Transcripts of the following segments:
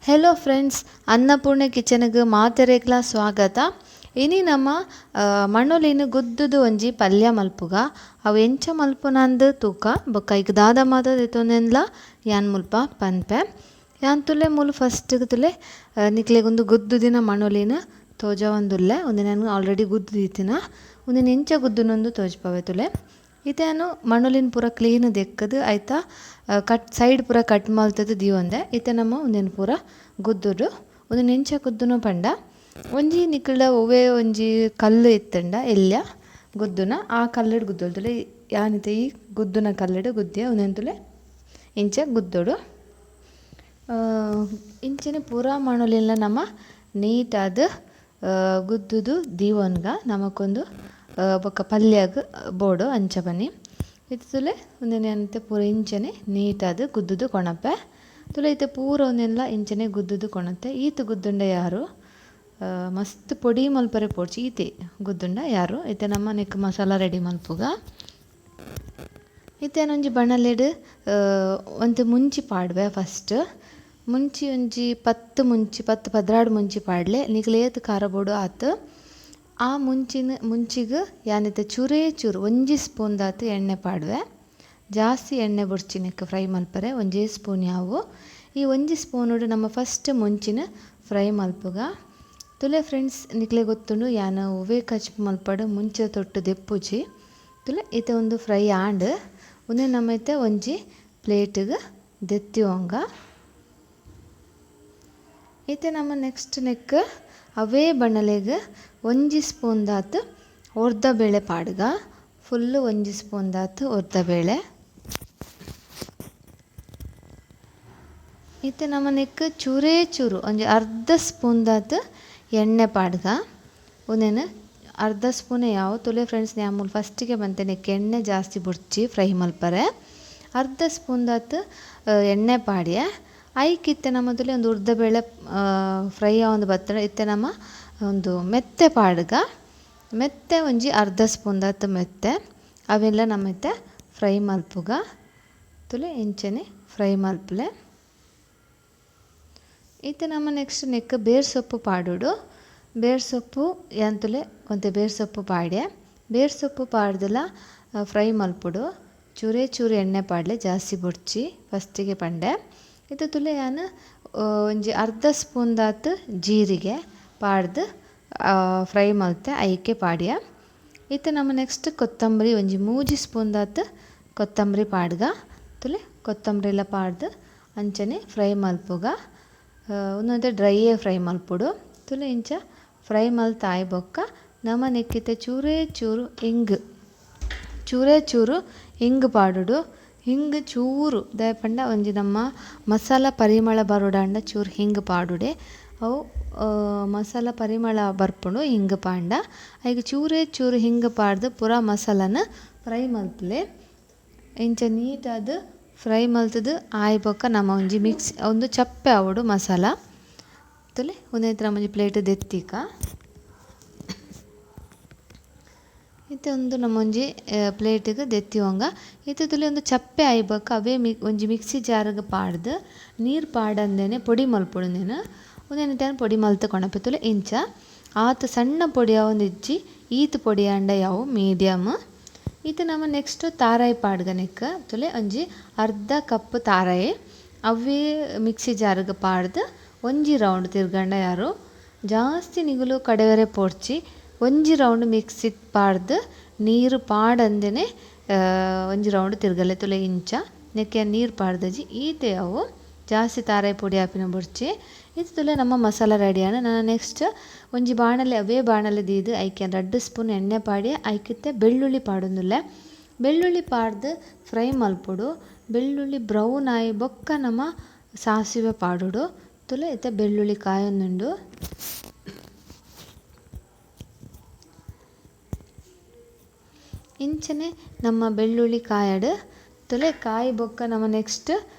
Hello friends, Annapurna ಕಿಚನ್ಗೆ ಮಾತೆರೆಗ್ಲ ಸ್ವಾಗತ. ಇನಿ ನಮ್ಮ ಮಣ್ಣೊಲಿನ ಗುದ್ದುದು ಒಂಜಿ ಪಲ್ಯ ಮಲ್ಪುಗ. ಅವು ಎಂಚ ಮಲ್ಪುನಂದು ತೂಕ ಬೊಕ್ಕ ಇಕ್ ದಾದ ಮಾತ ದೆತೊನೆನ್ಲ ಯಾನ್ ಮುಲ್ಪ ಪನ್ಪೆ. ಯಾನ್ ತುಲೆ ಮೂಲು ಫಸ್ಟ್ ತುಲೆ ನಿಕ್ಲೆಗೊಂದು ಗುದ್ದುದಿನ ಮಣ್ಣೊಲಿನ ತೋಜವೊಂದುಲ್ಲೆ. ಉಂದೆನ್ ಯಾನ್ ಆಲ್ರೆಡಿ ಗುದ್ದು ದೀತಿನ ಉಂದೆನ್ ಎಂಚ ಗುದ್ದುನೊಂದು ತೋಜ್ಪವೆ ತುಲೆ. ಇತ್ತೆ ಮಣ್ಣೊಲಿನ ಪೂರ ಕ್ಲೀನ್ ದೆಕ್ಕದು ಆಯ್ತಾ ಕಟ್ ಸೈಡ್ ಪೂರ ಕಟ್ ಮಲ್ತದು ದೀವೊಂದೆ. ಇತ್ತೆ ನಮ್ಮ ಉಂದೆನ್ ಪೂರ ಗುದ್ದುಡು ಉಂದೆನ್ ಎಂಚ ಗುದ್ದುನು ಪಂಡ ಒಂಜಿ ನಿಕುಲ್ಡ ಒವ್ವೇ ಒಂಜಿ ಕಲ್ಲು ಇತ್ತುಂಡ ಎಲ್ಯ ಗುದ್ದುನ ಆ ಕಲ್ಲುಡು ಗುದ್ದೊಲ್ತುಲೆ. ಯಾನಿತ್ತೆ ಈ ಗುದ್ದುನ ಕಲ್ಲುಡು ಗುದ್ದಿಯ ಉಂದೆನ್ ತುಲೆ ಇಂಚ ಗುದ್ದೊಡು. ಇಂಚನೆ ಪೂರ ಮಣ್ಣೊಲಿನ ನಮ್ಮ ನೀಟಾದ್ ಗುದ್ದುದು ದೀವೊನ್ಗ ನಮಕೊಂದು ಬೊಕ್ಕ ಪಲ್ಯಗ್ ಬೋಡು ಅಂಚ ಬನ್ನಿ. ಇತ್ತೆ ತುಲೆ ಉಂದೆನ್ ಯಾನಿತ್ತೆ ಪೂರ ಇಂಚನೆ ನೀಟಾದ್ ಗುದ್ದುದು ಕೊಣಪೆ. ತುಲೆ ಇತ್ತೆ ಪೂರ ಉಂದೆನ್ಲ ಇಂಚನೆ ಗುದ್ದುದು ಕೊಣತೆ. ಈತ್ ಗುದ್ದುಂಡ ಯಾರು ಮಸ್ತ್ ಪೊಡಿ ಮಲ್ಪರೆ ಪೋಡ್ಚಿ, ಈತೆ ಗುದ್ದುಂಡ ಯಾರು. ಇತ್ತೆ ನಮ್ಮ ನೆಕ್ ಮಸಾಲ ರೆಡಿ ಮಲ್ಪುಗ. ಇತ್ತೆ ಒಂಜಿ ಬಣಲೆಡ್ ಒಂತೆ ಮುಂಚಿ ಪಾಡ್ವೆ. ಫಸ್ಟ್ ಮುಂಚಿ ಒಂಜಿ 10 ಮುಂಚಿ 10-12 ಮುಂಚಿ ಪಾಡ್ಲೆ. ನಿಕ್ಲ್ ಏತ್ ಖಾರ ಬೋಡು ಆತ್. ಆ ಮುಂಚಿಗ್ ಯಾನಿತ್ತೆ ಚೂರೇ ಚೂರು ಒಂಜಿ ಸ್ಪೂನ್ ದಾತ್ ಎಣ್ಣೆ ಪಾಡ್ವೆ. ಜಾಸ್ತಿ ಎಣ್ಣೆ ಬೊಡ್ಚಿ ನೆಕ್ ಫ್ರೈ ಮಲ್ಪರೆ, ಒಂಜೇ ಸ್ಪೂನ್ ಯಾವು. ಈ ಒಂಜಿ ಸ್ಪೂನುಡು ನಮ್ಮ ಫಸ್ಟ್ ಮುಂಚಿನ ಫ್ರೈ ಮಲ್ಪುಗ. ತುಲೆ ಫ್ರೆಂಡ್ಸ್, ನಿಕ್ಲೆ ಗೊತ್ತುಂಡು ಯಾನ್ ಒವ್ವೇ ಕಚ್ಪು ಮಲ್ಪಡು ಮುಂಚೆ ತೊಟ್ಟು ದೆಪ್ಪುಜಿ. ತುಲೆ ಇತ್ತೆ ಒಂದು ಫ್ರೈ ಆಂಡ್. ಉಂದೆ ನಮ್ಮ ಇತ್ತೆ ಒಂಜಿ ಪ್ಲೇಟಿಗೆ ದೆತ್ತಿವಂಗ. ಇತ್ತೆ ನಮ್ಮ ನೆಕ್ಸ್ಟ್ ನೆಕ್ ಅವೇ ಬಣ್ಣಲೆಗ್ ಒಂಜಿ ಸ್ಪೂನ್ ದಾತ್ ಒರ್ದ ಬೇಳೆ ಪಾಡ್ಗ. ಫುಲ್ಲು ಒಂಜಿ ಸ್ಪೂನ್ ದಾತ್ ಒರ್ದ ಬೇಳೆ. ಇತ್ತೆ ನಮ್ಮ ನೆಕ್ ಚೂರೇ ಚೂರು ಒಂಜಿ ಅರ್ಧ ಸ್ಪೂನ್ ದಾತ್ ಎಣ್ಣೆ ಪಾಡ್ಗ. ಉಂದೆನ್ ಅರ್ಧ ಸ್ಪೂನೇ ಯಾವು. ತುಲೆ ಫ್ರೆಂಡ್ಸ್, ಯಾಮೂಲು ಫಸ್ಟಿಗೆ ಬಂತೆ ನೆಕ್ ಎಣ್ಣೆ ಜಾಸ್ತಿ ಬೊಡ್ಚಿ ಫ್ರೈ ಮಲ್ಪರೆ. ಅರ್ಧ ಸ್ಪೂನ್ ದಾತ್ ಎಣ್ಣೆ ಪಾಡ್ಯ. ಐಕ್ ಇತ್ತೆ ನಮ್ಮ ತುಲೆ ಒಂದು ಉರ್ದ ಬೇಳೆ ಫ್ರೈ ಆವೊಂದು ಬತ್ತಡ ಇತ್ತೆ ನಮ್ಮ ಒಂದು ಮೆತ್ತೆ ಪಾಡ್ಗ. ಮೆತ್ತೆ ಒಂಜಿ ಅರ್ಧ ಸ್ಪೂನ್ ದಾತ್ ಮೆತ್ತೆ ಅವೆಲ್ಲ ನಮ್ಮ ಇತ್ತೆ ಫ್ರೈ ಮಲ್ಪುಗ. ತುಲೆ ಇಂಚನೆ ಫ್ರೈ ಮಲ್ಪುಲೆ. ಇತ್ತೆ ನಮ್ಮ ನೆಕ್ಸ್ಟ್ ನೆಕ್ ಬೇರ್ ಸೊಪ್ಪು ಪಾಡೋಡು. ಬೇರ್ ಸೊಪ್ಪು ಎಂತುಲೆ ಒಂತೆ ಬೇರ್ ಸೊಪ್ಪು ಪಾಡ್ಯ. ಬೇರ್ ಸೊಪ್ಪು ಪಾಡ್ದಲ ಫ್ರೈ ಮಲ್ಪುಡು. ಚೂರೇ ಚೂರು ಎಣ್ಣೆ ಪಾಡ್ಲೆ, ಜಾಸ್ತಿ ಬೊಡ್ಚಿ ಫಸ್ಟಿಗೆ ಪಂಡೆ. ಇತ್ತೆ ತುಲೆ ಯಾನ್ ಒಂಜಿ ಅರ್ಧ ಸ್ಪೂನ್ ದಾತ್ ಜೀರಿಗೆ ಪಾಡ್ದು ಫ್ರೈ ಮಲ್ತೆ ಐಕೆ ಪಾಡ್ಯ. ಇತ್ತೆ ನಮ್ಮ ನೆಕ್ಸ್ಟ್ ಕೊತ್ತಂಬರಿ ಒಂಜಿ 3 ಸ್ಪೂನ್ ದಾತ್ ಕೊತ್ತಂಬರಿ ಪಾಡ್ಗ. ತುಲೆ ಕೊತ್ತಂಬರಿಲ ಪಾಡ್ದು ಅಂಚನೆ ಫ್ರೈ ಮಲ್ಪುಗ. ಉಂದೊಂತೆ ಡ್ರೈಯೇ ಫ್ರೈ ಮಲ್ಪುಡು. ತುಲೆ ಇಂಚ ಫ್ರೈ ಮಲ್ತಾಯ್ ಬೊಕ್ಕ ನಮ್ಮ ನೆಕ್ಕಿತ್ತೆ ಚೂರೇ ಚೂರು ಇಂಗ್, ಚೂರೇ ಚೂರು ಇಂಗ್ ಪಾಡುಡು. ಹಿಂಗ್ ಚೂರು ದಾಯೆ ಪಂಡ ಒಂಜಿ ನಮ್ಮ ಮಸಾಲ ಪರಿಮಳ ಬರೋಡಾಂಡ ಚೂರು ಹಿಂಗ್ ಪಾಡುಡೆ. ಅವು ಮಸಾಲ ಪರಿಮಳ ಬರ್ಪುಂಡು ಹಿಂಗ್ ಪಾಂಡ. ಐಕ್ ಚೂರೇ ಚೂರು ಹಿಂಗ್ ಪಾಡ್ದು ಪೂರ ಮಸಾಲನ ಫ್ರೈ ಮಲ್ಪುಲೆ. ಇಂಚ ನೀಟಾದ್ ಫ್ರೈ ಮಲ್ತುದು ಆಯ್ ಬೊಕ್ಕ ನಮ್ಮ ಒಂಜಿ ಮಿಕ್ಸ್ ಒಂದು ಚಪ್ಪೆ ಆವೊಡು ಮಸಾಲ. ತುಲೆ ಉಂದೆತ ಒಂಜಿ ಪ್ಲೇಟ್ ದೆತ್ತಿಕ. ಇತ್ತೆ ಒಂದು ನಮ್ಮ ಒಂಜಿ ಪ್ಲೇಟಿಗೆ ದೆತ್ತಿವಂಗ. ಇತ್ತೆ ತುಲೆ ಒಂದು ಚಪ್ಪೆ ಆಯ್ ಬೊಕ್ಕ ಅವೇ ಒಂಜಿ ಮಿಕ್ಸಿ ಜಾರ್ಗ್ ಪಾಡ್ದು ನೀರು ಪಾಡಂದೇನೆ ಪೊಡಿ ಮಲ್ಪೊಡು. ಉಂದೆನ್ ಉಂದೆನ್ ಪೊಡಿ ಮಲ್ತ್ ಕೊಣಪೆ. ತುಲೆ ಇಂಚ ಆತ್ ಸಣ್ಣ ಪೊಡಿ ಆವೊಂದಿಜ್ಜಿ, ಈತ್ ಪೊಡಿ ಆಂಡ ಯಾವು ಮೀಡಿಯಮ್. ಇತ್ತೆ ನಮ್ಮ ನೆಕ್ಸ್ಟ್ ತಾರಾಯಿ ಪಾಡ್ಗ ನೆಕ್. ತುಲೆ ಒಂಜಿ ಅರ್ಧ ಕಪ್ ತಾರಾಯಿ ಅವೇ ಮಿಕ್ಸಿ ಜಾರ್ಗ್ ಪಾಡ್ದು ಒಂಜಿ ರೌಂಡ್ ತಿರ್ಗಂಡ ಯಾರು. ಜಾಸ್ತಿ ನಿಗುಲು ಕಡೆವರೆ ಪೋಡ್ಚಿ. ಒಂಜಿ ರೌಂಡ್ ಮಿಕ್ಸಿ ಪಾಡ್ದು ನೀರು ಪಾಡಂದೇನೆ ಒಂಜಿ ರೌಂಡ್ ತಿರ್ಗಲೆ. ತುಲೆ ಇಂಚ ನೆಕ್ಕೆ ನೀರು ಪಾಡ್ದಜಿ ಈತೆ ಅವು ಜಾಸ್ತಿ ತಾರಾಯಿ ಪೊಡಿ ಆಪಿನ ಬೊಡ್ಚಿ. ಇತ್ತೆ ತುಲೆ ನಮ್ಮ ಮಸಾಲ ರೆಡಿ ಆಂಡ್. ನನ ನೆಕ್ಸ್ಟ್ ಒಂಜಿ ಬಾಣಲೆ ಅವೇ ಬಾಣಲೆ ದೀದ್ ಐಕೆ 2 ಸ್ಪೂನ್ ಎಣ್ಣೆ ಪಾಡಿ ಐಕಿತ್ತೆ ಬೆಳ್ಳುಳ್ಳಿ ಪಾಡೊಂದುಲ್ಲೆ. ಬೆಳ್ಳುಳ್ಳಿ ಪಾಡ್ದು ಫ್ರೈ ಮಲ್ಪೊಡು. ಬೆಳ್ಳುಳ್ಳಿ ಬ್ರೌನ್ ಆಯಿ ಬೊಕ್ಕ ನಮ್ಮ ಸಾಸಿವೆ ಪಾಡೊಡು. ತುಲೆ ಇತ್ತೆ ಬೆಳ್ಳುಳ್ಳಿ ಕಾಯೊಂದುಂಡು. ಇಂಚನೆ ನಮ್ಮ ಬೆಳ್ಳುಳ್ಳಿ ಕಾಯಡು. ತುಲೆ ಕಾಯಿ ಬೊಕ್ಕ ನಮ್ಮ ನೆಕ್ಸ್ಟ್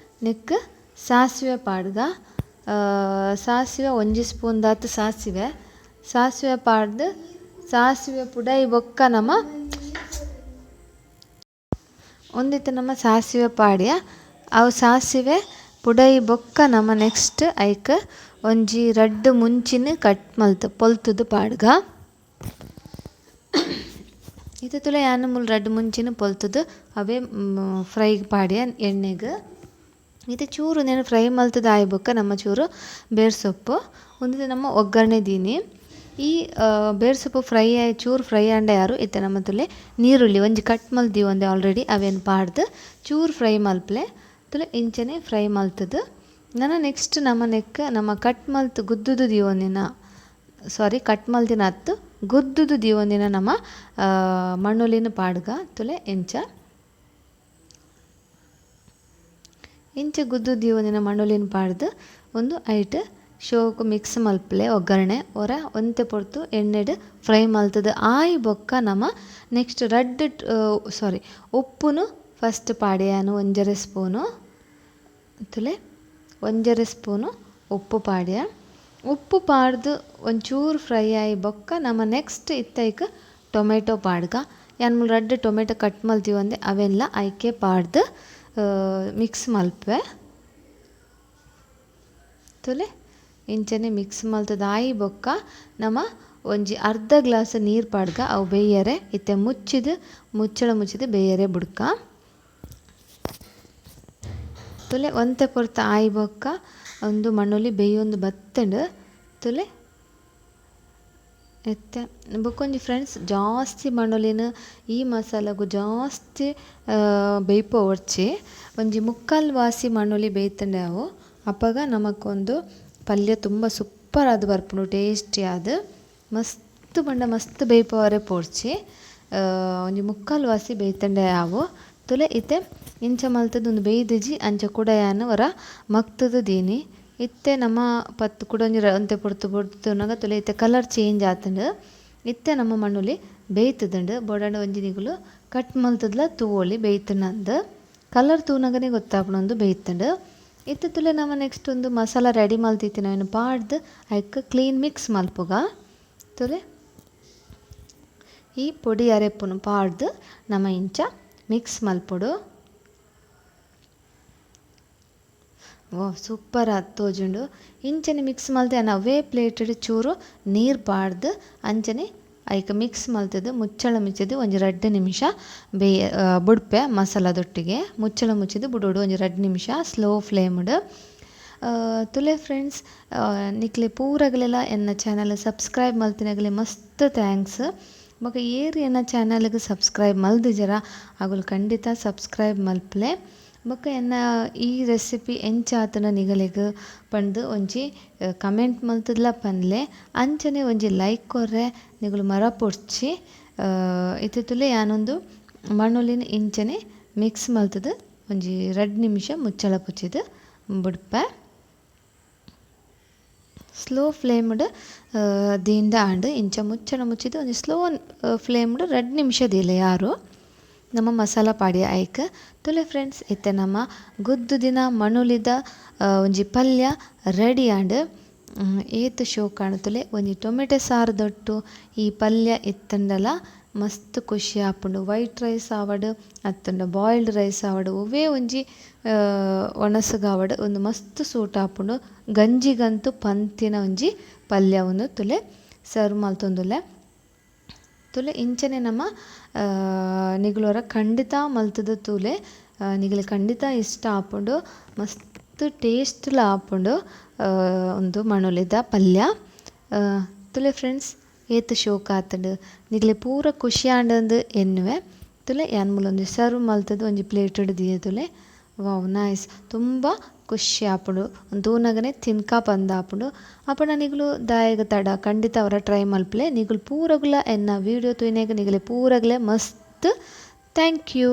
ನೆಕ್ ಸಾಸಿವೆ ಪಾಡ್ಗ. ಸಾಸಿವೆ ಒಂಜಿ ಸ್ಪೂನ್ ದಾತ್ ಸಾಸಿವೆ. ಸಾಸಿವೆ ಪಾಡ್ದು ಸಾಸಿವೆ ಪುಡೈ ಬೊಕ್ಕ ನಮ್ಮ ಒಂದಿತ್ತೆ ನಮ್ಮ ಸಾಸಿವೆ ಪಾಡ್ಯ. ಅವು ಸಾಸಿವೆ ಪುಡೈ ಬೊಕ್ಕ ನಮ ನೆಕ್ಸ್ಟ್ ಐಕ್ ಒಂಜಿ ರಡ್ಡ್ ಮುಂಚಿನ ಕಟ್ ಮಲ್ತ್ ಪೊಲ್ತುದು ಪಾಡ್ಗ. ಇತ್ತೆ ತುಲೆ ಯಾನ್ ಮೂಲು ರಡ್ಡ್ ಮುಂಚಿನ ಪೊಲ್ತುದು ಅವೇ ಫ್ರೈ ಪಾಡ್ಯ ಎಣ್ಣೆಗ್. ಇತ್ತೆ ಚೂರು ಉಂದೆನ್ ಫ್ರೈ ಮಲ್ತುದು ಆಯಿ ಬೊಕ್ಕ ನಮ್ಮ ಚೂರು ಬೇರ್ ಸೊಪ್ಪು ಉಂದು ನಮ್ಮ ಒಗ್ಗರಣೆ ದೀನಿ. ಈ ಬೇರ್ ಸೊಪ್ಪು ಫ್ರೈ ಆಯಿ ಚೂರು ಫ್ರೈ ಆಂಡ ಯಾರು ಇತ್ತೆ ನಮ್ಮ ತುಲೆ ನೀರುಳ್ಳಿ ಒಂಜಿ ಕಟ್ ಮಲ್ತ್ ದೀವೊಂದೆ ಆಲ್ರೆಡಿ ಅವೇನ್ ಪಾಡ್ದು ಚೂರು ಫ್ರೈ ಮಲ್ಪಲೆ ತುಲೆ ಇಂಚನೆ ಫ್ರೈ ಮಲ್ತುದು. ನನ ನೆಕ್ಸ್ಟ್ ನಮ್ಮ ನೆಕ್ ನಮ್ಮ ಕಟ್ ಮಲ್ತ್ ಗುದ್ದುದು ದೀವೊಂದಿನ ಸಾರಿ ಕಟ್ ಮಲ್ತಿನ ಅತ್ತು ಗುದ್ದುದು ದೀವೊಂದಿನ ನಮ್ಮ ಮಣ್ಣೊಲಿನ ಪಾಡ್ಗ ತುಲೆ ಇಂಚ ಇಂಚ ಗುದ್ದು ದೀವೊಂದಿನ ಮಣ್ಣೊಲಿನ ಪಾಡ್ದು ಒಂದು ಐಟ್ ಶೋಕು ಮಿಕ್ಸ್ ಮಲ್ಪಲೆ ಒಗ್ಗರಣೆ ಒರ ಒಂತೆ ಪೊರ್ತು ಎಣ್ಣೆಡ್ ಫ್ರೈ ಮಲ್ತುದು ಆಯಿ ಬೊಕ್ಕ ನಮ ನೆಕ್ಸ್ಟ್ ರಡ್ಡ್ ಸಾರಿ ಉಪ್ಪುನು ಫಸ್ಟ್ ಪಾಡ್ಯಾನು 1.5 ಸ್ಪೂನು ತುಲೆ 1.5 ಸ್ಪೂನು ಉಪ್ಪು ಪಾಡ್ಯ. ಉಪ್ಪು ಪಾಡ್ದು ಒಂಚೂರು ಫ್ರೈ ಆಯಿ ಬೊಕ್ಕ ನಮ ನೆಕ್ಸ್ಟ್ ಇತ್ತೈಕ್ ಟೊಮೆಟೊ ಪಾಡ್ಗ. ಯಾನ್ ಮೂಲು ರಡ್ಡ್ ಟೊಮೆಟೊ ಕಟ್ ಮಲ್ತೀವಂದೆ ಅವೆಲ್ಲ ಐಕೆ ಪಾಡ್ದು ಮಿಕ್ಸ್ ಮಲ್ಪೆ ತುಲೆ ಇಂಚನೆ ಮಿಕ್ಸ್ ಮಲ್ತುದು ಆಯಿ ಬೊಕ್ಕ ನಮ ಒಂಜಿ ಅರ್ಧ ಗ್ಲಾಸ್ ನೀರು ಪಾಡ್ಗ ಅವು ಬೇಯರೆ ಇತ್ತೆ ಮುಚ್ಚಿದು ಮುಚ್ಚಳ ಮುಚ್ಚಿದು ಬೇಯರೆ ಬುಡ್ಕ ತುಲೆ ಒಂತೆ ಪೊರ್ತು ಆಯಿ ಬೊಕ್ಕ ಒಂದು ಮಣ್ಣೊಲಿ ಬೇಯೊಂದು ಬತ್ತಂಡು ತುಲೆ ಇತ್ತೆ ಬೊಕ್ಕೊಂಜಿ ಫ್ರೆಂಡ್ಸ್ ಜಾಸ್ತಿ ಮಣ್ಣೊಲಿನ ಈ ಮಸಾಲಗು ಜಾಸ್ತಿ ಬೇಯ್ಪೊಡ್ಚಿ ಒಂಜಿ ಮುಕ್ಕಾಲು ವಾಸಿ ಮಣ್ಣೊಲಿ ಬೇಯ್ತಂಡೆ ಅವು ಅಪಗ ನಮಕೊಂದು ಪಲ್ಯ ತುಂಬ ಸೂಪರ್ ಆದ್ ಬರ್ಪುಂಡು ಟೇಸ್ಟಿ ಆದ್ ಮಸ್ತ್ ಪಂಡ ಮಸ್ತ್ ಬೇಯ್ಪವರೆ ಪೋಡ್ಚಿ ಒಂಜಿ ಮುಕ್ಕಾಲು ವಾಸಿ ಬೇಯ್ತಂಡೆ ಆವು ತುಲೆ ಇತ್ತೆ ಇಂಚ ಮಲ್ತುದು ಉಂದು ಬೇಯ್ದಿಜಿ ಅಂಚ ಕುಡ ಯಾನ್ ಒರ ಮಗ್ತುದು ದೀನಿ. ಇತ್ತೆ ನಮ್ಮ ಪತ್ತು ಕುಡ ಒಂಜಿ ಒಂತೆ ಪೊರ್ತು ಬುಡ್ದು ತುಲೆ ಇತ್ತೆ ಕಲರ್ ಚೇಂಜ್ ಆತುಂಡು. ಇತ್ತೆ ನಮ್ಮ ಮಣ್ಣೊಲಿ ಬೇಯ್ತುದುಂಡು ಬೋಡಾಂಡ ಒಂಜಿ ನಿಗುಲು ಕಟ್ ಮಲ್ತುದ್ಲ ತೂವೊಲಿ ಬೇಯ್ತುಂಡು ಕಲರ್ ತೂನಗನೆ ಗೊತ್ತಾಪುಂಡು ಉಂದು ಬೇಯ್ತುಂಡು. ಇತ್ತೆ ತುಲೆ ನಮ ನೆಕ್ಸ್ಟ್ ಒಂದು ಮಸಾಲ ರೆಡಿ ಮಲ್ತಿತ್ತಿನ ಅವೆನ್ ಪಾಡ್ದು ಐಕ್ ಕ್ಲೀನ್ ಮಿಕ್ಸ್ ಮಲ್ಪುಗ ತುಲೆ ಈ ಪೊಡಿ ಅರೆಪುನು ಪಾಡ್ದು ನಮ ಇಂಚ ಮಿಕ್ಸ್ ಮಲ್ಪೊಡು. ಓ ಸೂಪರ್ ಆದ್ ತೋಜುಂಡು. ಇಂಚನೆ ಮಿಕ್ಸ್ ಮಲ್ತೆ ಯಾನ್ ಅವೇ ಪ್ಲೇಟೆಡ್ ಚೂರು ನೀರು ಪಾಡ್ದು ಅಂಚನೆ ಐಕ್ ಮಿಕ್ಸ್ ಮಲ್ತುದು ಮುಚ್ಚಳ ಮುಚ್ಚಿದು ಒಂಜಿ 2 ನಿಮಿಷ ಬೇಯ ಬುಡ್ಪೆ ಮಸಾಲದೊಟ್ಟಿಗೆ ಮುಚ್ಚಳ ಮುಚ್ಚಿದು ಬುಡೋಡು ಒಂಜಿ 2 ನಿಮಿಷ ಸ್ಲೋ ಫ್ಲೇಮ್ಡ್. ತುಲೆ ಫ್ರೆಂಡ್ಸ್ ನಿಕ್ಲೆ ಪೂರಗಲೆಲ್ಲ ಎನ್ನ ಚಾನಲ್ ಸಬ್ಸ್ಕ್ರೈಬ್ ಮಲ್ತಿನಗಲೆ ಮಸ್ತ್ thanks. ಬೊಕ ಏರ್ ಎನ್ನ ಚಾನಲ್ಗೆ ಸಬ್ಸ್ಕ್ರೈಬ್ ಮಲ್ದಿಜರ ಅಗುಲು ಖಂಡಿತ ಸಬ್ಸ್ಕ್ರೈಬ್ ಮಲ್ಪಲೆ. ಬೊಕ ಎನ್ನ ಈ ರೆಸಿಪಿ ಎಂಚಾತನ ನಿಗಲೆಗ್ ಪಂದ್ ಒಂಜಿ ಕಮೆಂಟ್ ಮಲ್ತುದ್ಲ ಪನ್ಲೆ ಅಂಚನೆ ಒಂಜಿ ಲೈಕ್ ಕೊರ್ರೆ ನಿಗುಲು ಮರಪೊಡ್ಚಿ. ಇತ್ತೆ ತುಲೆ ಯಾನೊಂದು ಮಣ್ಣೊಲಿನ ಇಂಚನೆ ಮಿಕ್ಸ್ ಮಲ್ತುದು ಒಂಜಿ 2 ನಿಮಿಷ ಮುಚ್ಚಳ ಪುಚ್ಚಿದು ಬುಡ್ಪೆ. ಸ್ಲೋ ಫ್ಲೇಮ್ಡ್ ದೀಂಡ ಆಂಡ್ ಇಂಚ ಮುಚ್ಚಳ ಮುಚ್ಚಿದು ಒಂಜಿ ಸ್ಲೋ ಫ್ಲೇಮ್ಡ್ 2 ನಿಮಿಷ ದೀಲೆ ಯಾರು ನಮ್ಮ ಮಸಾಲ ಪಾಡ್ಯ ಐಕ್. ತುಲೆ ಫ್ರೆಂಡ್ಸ್ ಇತ್ತೆ ನಮ್ಮ ಗುದ್ದು ದಿನ ಮಣ್ಣೊಲಿದ ಒಂಜಿ ಪಲ್ಯ ರೆಡಿ ಆಂಡ್. ಏತ್ ಶೋಕ್ ಆಂಡ್ ತುಲೆ ಒಂಜಿ ಟೊಮೆಟೊ ಸಾರು ದೊಟ್ಟು ಈ ಪಲ್ಯ ಇತ್ತಂಡಲ ಮಸ್ತ್ ಖುಷಿ ಆಪುಂಡು. ವೈಟ್ ರೈಸ್ ಆವಡ್ ಅತ್ತಂಡ ಬಾಯ್ಲ್ಡ್ ರೈಸ್ ಆವಡ್ ಒವ್ವೇ ಒಂಜಿ ಒಣಸುಗಾವಡ್ ಒಂದು ಮಸ್ತ್ ಸೂಟ್ ಆಪುಂಡು. ಗಂಜಿಗಂತೂ ಪಂತಿನ ಒಂಜಿ ಪಲ್ಯ ಉಂದು ತುಲೆ ಸರ್ವ್ ಮಲ್ತೊಂದುಲ್ಲೆ. ತುಲೆ ಇಂಚನೆ ನಮ್ಮ ನಿಗುಲೊರ ಖಂಡಿತ ಮಲ್ತುದು ತೂಲೆ ನಿಗಲೆ ಖಂಡಿತ ಇಷ್ಟ ಆಪುಂಡು ಮಸ್ತ್ ಟೇಸ್ಟ್ಲ ಆಪುಂಡು ಉಂದು ಮಣ್ಣೊಲಿದ ಪಲ್ಯ. ತುಲೆ ಫ್ರೆಂಡ್ಸ್ ಏತ್ ಶೋಕ್ ಆತುಂಡು ನಿಗಲೆ ಪೂರ ಖುಷಿ ಆಂಡಂದು ಎನ್ನುವೆ. ತುಲೆ ಯಾನ್ ಮೂಲು ಒಂಜಿ ಸರ್ವ್ ಮಲ್ತುದು ಒಂಜಿ ಪ್ಲೇಟೆಡ್ ದೀಯ ತುಲೆ. ವಾವ್ ನೈಸ್ ತುಂಬ ಖುಷಿ ಆಪುಂಡು ತೂನಗನೆ ತಿನ್ಕ ಪಂದ್ ಆಪುಂಡು. ಅಪಂಡ ನಿಗುಲು ದಾಯೆಗ್ ತಡ ಖಂಡಿತ ಅವರ ಟ್ರೈ ಮಲ್ಪಲೆ. ನಿಗುಲು ಪೂರಗುಲ ಎನ್ನ ವೀಡಿಯೋ ತೂಯಿನೆಗ್ ನಿಗಲೆ ಪೂರಗಲೆ ಮಸ್ತ್ thank you.